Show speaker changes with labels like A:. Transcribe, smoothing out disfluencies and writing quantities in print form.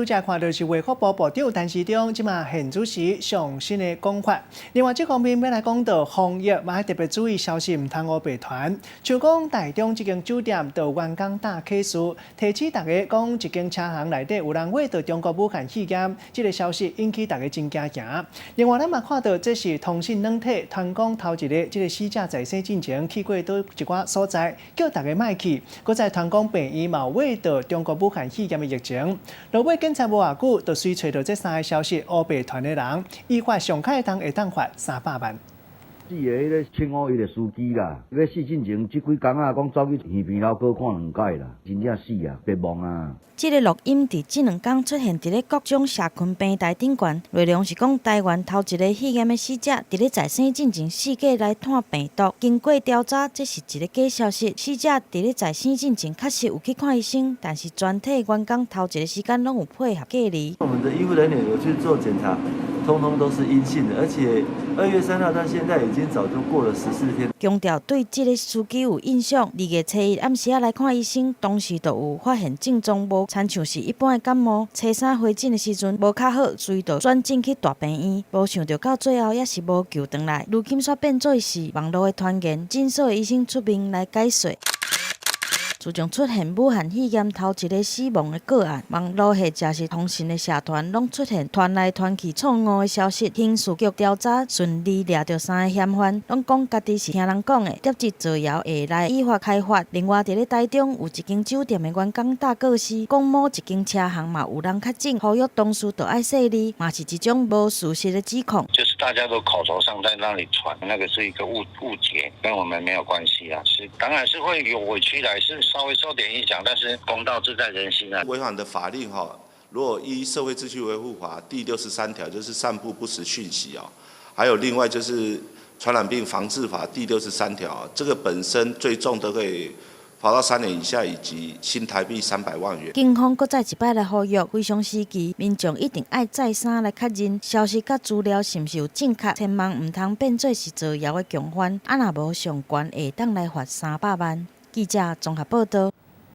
A: 拄才看到是衛福部部長陳時中，這馬現主時上新的講法。另外，這方面欲來講到防疫，嘛愛特別注意消息毋通烏白傳。像講台中這間酒店就員工打啟事，提醒大家講一間車行內底有人秽著中國武漢肺炎，這个消息引起大家真驚驚。另外，咱嘛看到這是通訊軟體傳講頭一个這个死者在生進前去過佗一寡所在，叫大家莫去。閣再傳講病院嘛有秽著中國武漢肺炎的疫情。落尾警察無偌久，就隨揣著這三个消息烏白傳的人，依法上較會當會當罰300萬。
B: 死的彼个稱呼伊的司機啦，欲死進前，這幾工啊，講走去耳邊樓閣看兩擺啦，真正死啊，別忘啊！
C: 這个錄音佇這兩工出現佇咧各種社群平台頂懸，內容是講台灣頭一个肺炎的死者佇咧在生進前四界來湠病毒。經過調查，這是一个假消息。死者佇咧在生進前確實有去看醫生，但是全體員工頭一个時間攏有配合隔離。
D: 我們的醫護人員有去做檢查，通通都是陰性的，而且2月3號到現在已經早就過了14天。
C: 強調對這个司機有印象，2月初一暗時仔來看醫生，當時就有發現症狀無親像是一般的感冒。初三回診的時陣無較好，隨就轉診去大病院，無想著到最後也是無救轉來。如今煞變做是網路的傳言，診所的醫生出面來解說。自從出現武漢肺炎頭一个死亡的個案，網路或者是通訊的社團，攏出現傳來傳去錯誤的消息。刑事局調查順利掠著三个嫌犯，攏講家己是聽人講的，疊字造謠會來依法開罰。另外，佇咧台中有一間酒店的員工大過身，講某一間車行嘛有人確診，呼籲同事著愛細膩，嘛是一種無事實的指控。
E: 就是大家都口頭上在那裡傳，那個是一個誤解，跟我們沒有關係啊。是，當然是會有委屈來，是稍微受點影響，但是公道自在人心啊。
F: 違反的法令哈，如果依社會秩序維護法第63條，就是散布不實訊息哦，還有另外就是傳染病防治法第63條，這個本身最重都可以罰到3年以下以及新台幣300萬元。
C: 警方閣再一擺來呼籲，非常時期民眾一定愛再三來確認消息佮資料是毋是有正確，千萬毋通變做是造謠的共犯，啊若無上懸會當來罰300萬。記者綜合報道。